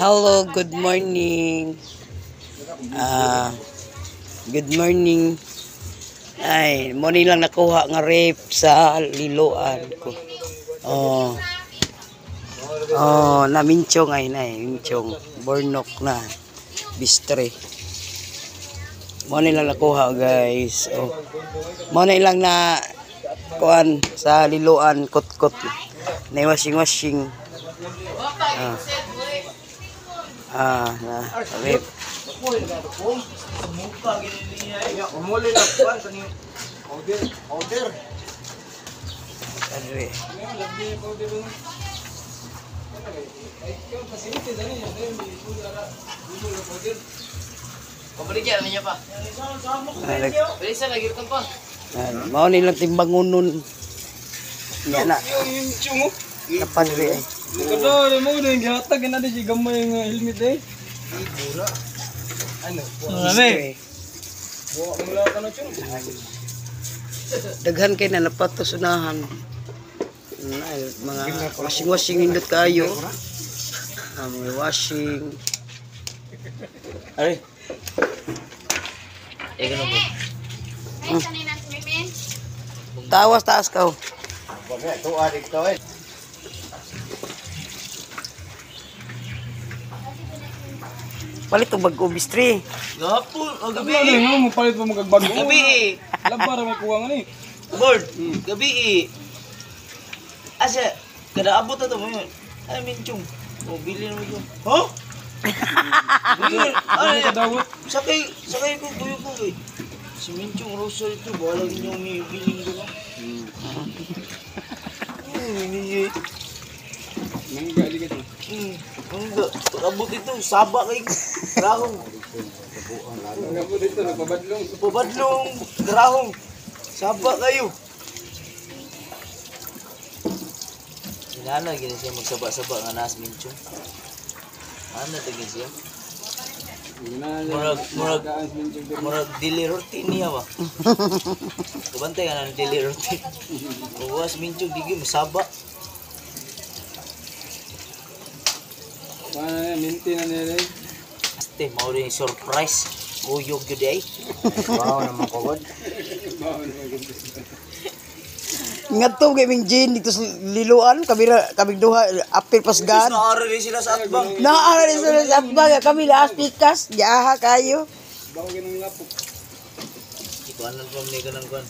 Hello, good morning. Ah, good morning. Ay, mo ni lang nakuha nga rape sa liloan ko. Oh. Oh, na minchong ay na, minchong bornok na bistre. Mo ni lang nakuha, guys. Oh. Mo ni lang na kuan sa liloan kot-kot. Na washing washing. Ah. Ah, na rape. Umuli na kuan kaning order, order. Adre. Pabaligyan na niya pa. Bilisa na gyud pa. Mao ni lang timbangunon. Nya na. Yung chungo. Kapadre. Kada mo na yung gihatag na di siya gamay nga helmet eh. Ano? Bistre. Wa mula ka na chong. Daghan kay na napato sunahan. Na, mga washing washing hindot kayo. Ah, mga washing. Are. Eh gano mo. Tawas taas ka. Oh. Palit og bag-o bistre. Gapon, og gabi. Ano mo palit pa magagbago? Gabi. Laba ra may kuha nga ni. Board, gabi. Asa kada abot na to mo yun. Ay minchong. O bili na mo yun. Huh? Ay, Kadawot. sakay, sakay ko kuyo ko eh. Si Minchong Rosa ito, bahala ninyong may billing ko. Hindi. Nangga di ka. Hindi. Pag-abot ito, saba kay grahong. Nangga dito nagpabadlong. Pabadlong grahong. Saba kayo. Inana gini siya magsaba-saba nga nas Minchong. Ano tagi siya? Murag murag murag dili roti niya ba? Kabantay ka na ng dili roti. Uwas Minchong digi masaba. Mana minti na nila. Este mao rin surprise. Kuyog gyud ay. Wow naman ko god. Ngadto kay Ming Jane dito sa Liloan, kami ra kaming duha apil pasgan. Naara rin sila sa atbang. Naa rin sila sa atbang kami laas pikas, giaha kayo. Bawo ganang lapok. Ikuanan ko ni kanang kuan.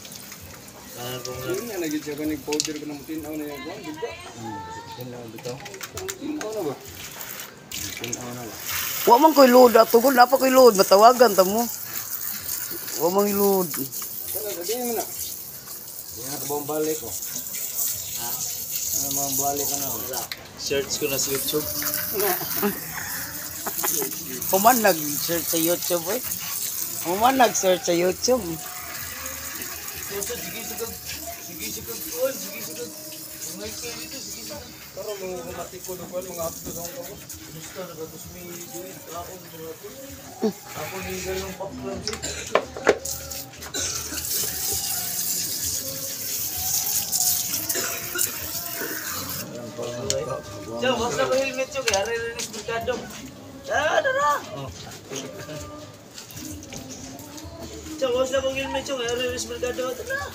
Kanan ko na. Yun nga lagi siya kanig powder ko na mo tinaw na yan. Kuan, di ba? Tinaw bitaw. Tinaw na ba? Tinaw na ba? Wa man koy load ato gud, napa koy load, matawagan ta mo. Wa man load. Wala, sabihin mo na. Hindi na ka balik ko. Ha? Ano mga balik ka na? Search ko na sa YouTube. Human nag-search sa YouTube eh. Human nag-search sa YouTube. Sige sige sige sige kuan, sige sige. Ngay kayo dito, sige sige. Pero mga kumatiko na kuan, mga hapdo sa akong Gusto na ba tos may duit ako mga to. Ako ni galong paklam. Diyan, basta ko helmet yun, kaya rin rin merkado. Tara, tara! Oh. Diyan, basta ko helmet yun, kaya rin rin merkado. Tara!